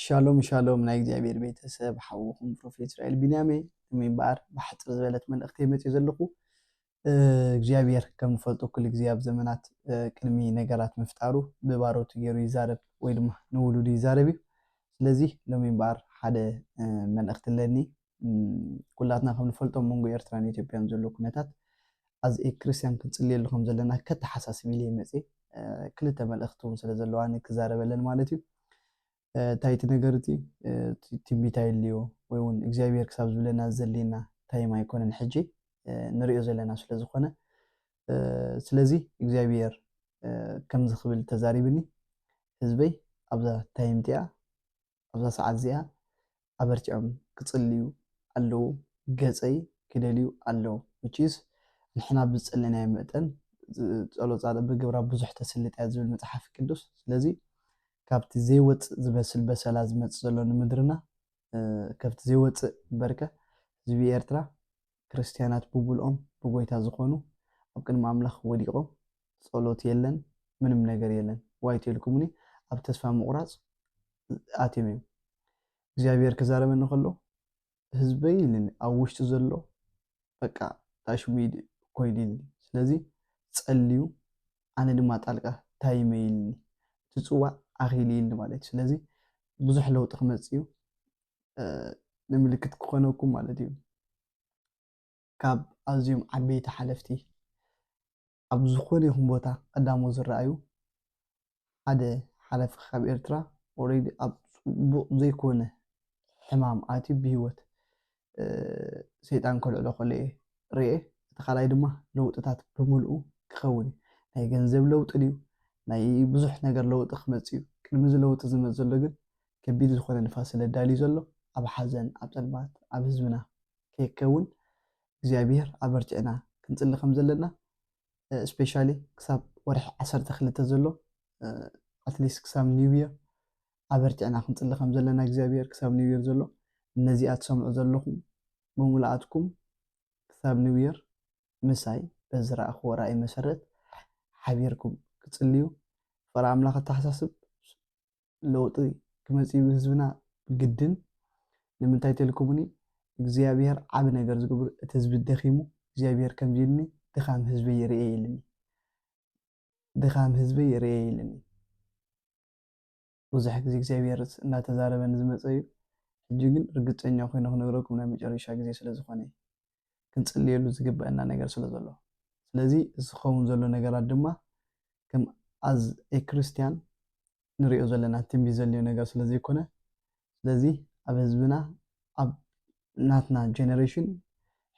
ሻሎም ሻሎም ናይ እግዚኣብሔር ቤተሰብ ሓውኹም ፕሮፌት እስራኤል ቢንያሜ። ንምንባር ብሓፅር ዝበለት መልእኽቲ መፅእ ዘለኹ እግዚኣብሔር ከም ንፈልጦ ኩሉ ግዜ ኣብ ዘመናት ቅድሚ ነገራት ምፍጣሩ ብባሮቱ ገይሩ ይዛረብ ወይ ድማ ንውሉዱ ይዛረብ እዩ። ስለዚ ሎሚ እምበኣር ሓደ መልእኽቲ ኣለኒ። ኩላትና ከም ንፈልጦ መንጎ ኤርትራን ኢትዮጵያን ዘሎ ኩነታት ኣዝ ክርስቲያን ክንፅልየሉ ከም ዘለና ከተሓሳስብ ኢለ ይመፅእ። ክልተ መልእኽቲ እውን ስለ ዘለዋኒ ክዛረበለን ማለት እዩ። እንታይ እቲ ነገር እቲ ትንቢት ኣየድልዮ ወይ እውን እግዚኣብሔር ክሳብ ዝብለና ዘድልየና ታይም ኣይኮነን ሕጂ ንሪኦ ዘለና ስለ ዝኾነ። ስለዚ እግዚኣብሔር ከምዚ ክብል ተዛሪብኒ፣ ህዝበይ ኣብዛ ታይም እቲኣ ኣብዛ ሰዓት እዚኣ ኣበርቲዖም ክፅልዩ ኣለዎም፣ ገፀይ ክደልዩ ኣለዎም። Which is ንሕና ብዝፀለናዮ መጠን ጸሎት ጻድቕ ብግብራ ብዙሕ ተስልጥ እያ ዝብል መፅሓፍ ቅዱስ። ስለዚ ካብቲ ዘይወፅእ ዝመስል በሰላ ዝመፅእ ዘሎ ንምድርና ካብቲ ዘይወፅእ በርከ ህዝቢ ኤርትራ ክርስትያናት ብምልኦም ብጎይታ ዝኾኑ ኣብ ቅድሚ ኣምላኽ ወዲቖም ጸሎት የለን፣ ምንም ነገር የለን። ዋይ ተልኩምኒ ኣብ ተስፋ ምቑራጽ ኣትዮም እዮም። እግዚኣብሔር ክዛረበኒ ከሎ ህዝበይ ኢልኒ ኣብ ውሽጢ ዘሎ በቃ ታሽሚድ ኮይኑኒ። ስለዚ ጸልዩ ኣነ ድማ ጣልቃ ታይመ ኢልኒ እቲ ጽዋዕ ኣኺሉ ኢልኒ ማለት እዩ። ስለዚ ብዙሕ ለውጢ ክመጽእ እዩ። ንምልክት ክኾነኩም ማለት እዩ። ካብ ኣዝዮም ዓበይቲ ሓለፍቲ ኣብ ዝኾነ ይኹን ቦታ ቀዳሞ ዝረኣዩ ሓደ ሓለፊ ካብ ኤርትራ ኦሬዲ ኣብ ፅቡቕ ዘይኮነ ሕማም ኣትዩ ብህይወት ሰይጣን ከልዕሎ ከሎ እየ ርኤ። እቲ ካልኣይ ድማ ለውጥታት ብምልኡ ክኸውን እዩ። ናይ ገንዘብ ለውጢ ድዩ ናይ ብዙሕ ነገር ለውጢ ክመፅእ እዩ። ቅድሚ እዚ ለውጢ ዝመፅ ዘሎ ግን ከቢድ ዝኾነ ንፋስ ስለ ዳልዩ ዘሎ ኣብ ሓዘን ኣብ ፀልማት ኣብ ህዝብና ከይከውን እግዚኣብሔር ኣበርቲዕና ክንፅሊ ከም ዘለና ስፔሻሊ ክሳብ ወርሒ ዓሰርተ ክልተ ዘሎ ኣትሊስት ክሳብ ኒው ይር ኣበርቲዕና ክንፅሊ ከም ዘለና እግዚኣብሔር ክሳብ ኒው ይር ዘሎ ነዚኣ ትሰምዑ ዘለኹም ብምልኣትኩም ክሳብ ኒው ይር ምሳይ በዝረኣኽዎ ራእይ መሰረት ሓቢርኩም ክፅልዩ ፈራ ኣምላኽ ኣተሓሳስብ ለውጢ ክመፅእ ህዝብና ግድን ንምንታይ ተልኩምኒ እግዚኣብሔር ዓብ ነገር ዝገብር እቲ ህዝቢ ደኺሙ እግዚኣብሔር ከምዚ ኢልኒ ድኻም ህዝቢ ይርኤ ኢልኒ ድኻም ህዝቢ ይርኤ ኢልኒ ብዙሕ ግዜ እግዚኣብሔር እናተዛረበ ንዝመፀ እዩ ሕጂ ግን ርግፀኛ ኮይነ ክነግረኩም ናይ መጨረሻ ግዜ ስለዝኾነ ክንፅልየሉ ዝግበአና ነገር ስለ ዘሎ ስለዚ እዚ ክኸውን ዘሎ ነገራት ድማ ከም ኣዝ ኤ ክርስቲያን ንሪኦ ዘለና ትንቢት ዘልዮ ነገር ስለ ዘይኮነ ስለዚ ኣብ ህዝብና ኣብ ናትና ጀነሬሽን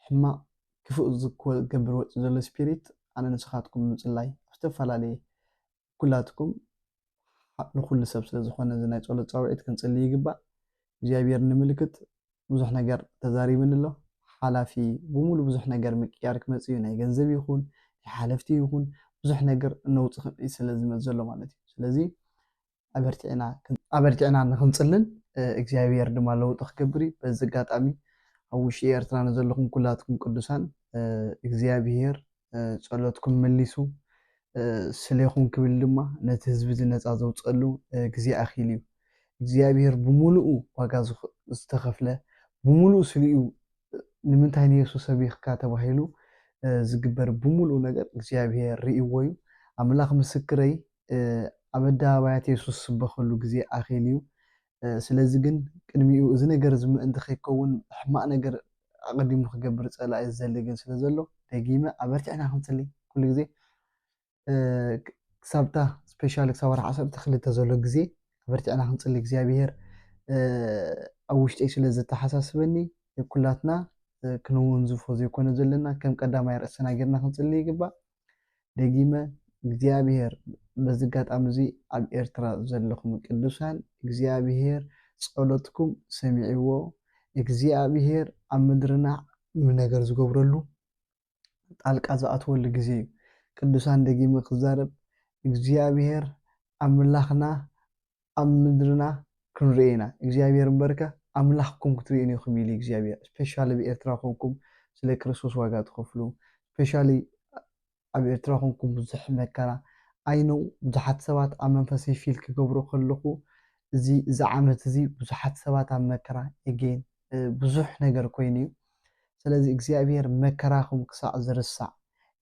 ሕማቕ ክፉእ ዝገብር ወፂ ዘሎ ስፒሪት ኣነ ንስኻትኩም ምፅላይ ኣብ ዝተፈላለየ ኩላትኩም ንኩሉ ሰብ ስለ ዝኾነ እዚ ናይ ፀሎት ፃውዒት ክንፅሊ ይግባእ እግዚኣብሔር ንምልክት ብዙሕ ነገር ተዛሪብን ኣሎ ሓላፊ ብምሉ ብዙሕ ነገር ምቅያር ክመፅ እዩ ናይ ገንዘብ ይኹን ናይ ሓለፍቲ ይኹን ብዙሕ ነገር ነውፅ ስለ ዝመፅ ዘሎ ማለት እዩ ስለዚ ኣበርቲዕና ንክንፅልን እግዚኣብሔር ድማ ለውጢ ክገብር እዩ በዚ ኣጋጣሚ ኣብ ውሽጢ ኤርትራ ንዘለኹም ኩላትኩም ቅዱሳን እግዚኣብሔር ጸሎትኩም መሊሱ ስሌኹም ክብል ድማ ነቲ ህዝቢ እዚ ነፃ ዘውፀሉ ግዜ ኣኺሉ እዩ እግዚኣብሔር ብምሉኡ ዋጋ ዝተኸፍለ ብምሉኡ ስሊኡ ንምንታይ ንየሱስ ሰቢኽካ ተባሂሉ ዝግበር ብምሉኡ ነገር እግዚኣብሔር ርእይዎ እዩ ኣምላኽ ምስክረይ ኣብ ኣደባባያት የሱስ ዝስበኸሉ ግዜ ኣኺሉ እዩ ስለዚ ግን ቅድሚኡ እዚ ነገር እዚ ምእንቲ ከይከውን ሕማቕ ነገር ኣቐዲሙ ክገብር ጸላኢ ዝዘሊ ግን ስለ ዘሎ ደጊመ ኣበርቲዕና ክንጽሊ ኩሉ ግዜ ክሳብታ ስፔሻሊ ክሳብ ወርሒ ዓሰርተ ክልተ ዘሎ ግዜ ኣበርቲዕና ክንጽሊ እግዚኣብሄር ኣብ ውሽጠይ ስለ ዘተሓሳስበኒ ኩላትና ክንወንዝፎ ዘይኮነ ዘለና ከም ቀዳማይ ርእስና ጌርና ክንጽሊ ይግባእ ደጊመ እግዚኣብሔር በዚ ኣጋጣሚ እዚ ኣብ ኤርትራ ዘለኹም ቅዱሳን እግዚኣብሔር ጸሎትኩም ሰሚዕዎ እግዚኣብሔር ኣብ ምድርና ምነገር ዝገብረሉ ጣልቃ ዝኣትወሉ ግዜ እዩ ቅዱሳን ደጊመ ክዛረብ እግዚኣብሔር ኣምላኽና ኣብ ምድርና ክንርኢ ኢና እግዚኣብሔር እምበርከ ኣምላኽኩም ክትርእዩን ኢኹም ኢሉ እግዚኣብሔር ስፔሻሊ ብኤርትራ ኮንኩም ስለ ክርስቶስ ዋጋ ትኸፍሉ ስፔሻሊ ኣብ ኤርትራ ኮንኩም ብዙሕ መከራ ኣይነው ብዙሓት ሰባት ኣብ መንፈሰይ ፊል ክገብሮ ከለኹ እዚ እዚ ዓመት እዚ ብዙሓት ሰባት ኣብ መከራ፣ ኤጌን ብዙሕ ነገር ኮይኑ እዩ። ስለዚ እግዚኣብሔር መከራኹም ክሳዕ ዝርሳዕ፣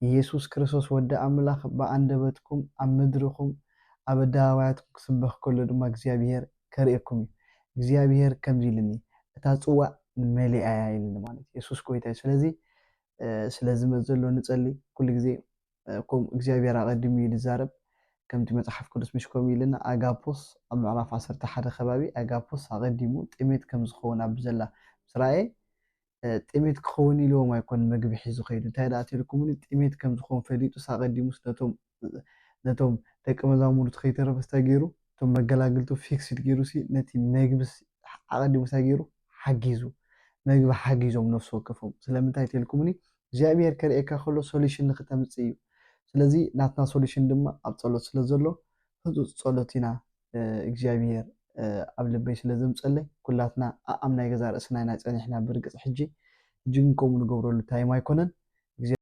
ኢየሱስ ክርስቶስ ወዲ ኣምላኽ ብኣንደበትኩም ኣብ ምድርኹም ኣብ ኣደባባያትኩም ክስበኽ ከሎ ድማ እግዚኣብሔር ከርእየኩም እዩ። እግዚኣብሔር ከምዚ ኢልኒ፣ እታ ጽዋእ መሊኣ እያ ኢልኒ ማለት እዩ። የሱስ ጎይታ እዩ። ስለዚ ስለዚ መዘሎ ንጸሊ ኩሉ ግዜ ከምኡ እግዚኣብሔር ኣቐዲሙ እዩ ዝዛረብ። ከምቲ መጽሓፍ ቅዱስ ምሽ ከምኡ ኢልና ኣጋፖስ ኣብ ምዕራፍ ዓሰርተ ሓደ ከባቢ ኣጋፖስ ኣቐዲሙ ጥሜት ከም ዝኸውን ኣብ ዘላ ምስ ረኣየ ጥሜት ክኸውን ኢልዎም ኣይኮን ምግቢ ሒዙ ከይዱ እንታይ ደኣ ትልኩምኒ ጥሜት ከም ዝኸውን ፈሊጡስ ኣቐዲሙስ ነቶም ነቶም ደቂ መዛሙርቱ ከይተረፈ ስታይ ገይሩ እቶም መገላግልቱ ፊክስድ ገይሩ ሲ ነቲ መግቢ ኣቐዲሙ ስታይ ገይሩ ሓጊዙ መግቢ ሓጊዞም ነፍሲ ወከፎም ስለምንታይ ተልኩምኒ እግዚኣብሔር ከርእየካ ከሎ ሶሉሽን ንክተምፅእ እዩ ስለዚ ናትና ሶሉሽን ድማ ኣብ ፀሎት ስለ ዘሎ ህፁፅ ፀሎት ኢና እግዚኣብሔር ኣብ ልበይ ስለ ዘምፀለይ ኩላትና ኣኣም ናይ ገዛ ርእስና ኢና ፀኒሕና ብርግፅ ሕጂ ሕጂ ግን ከምኡ ንገብረሉ ታይም ኣይኮነን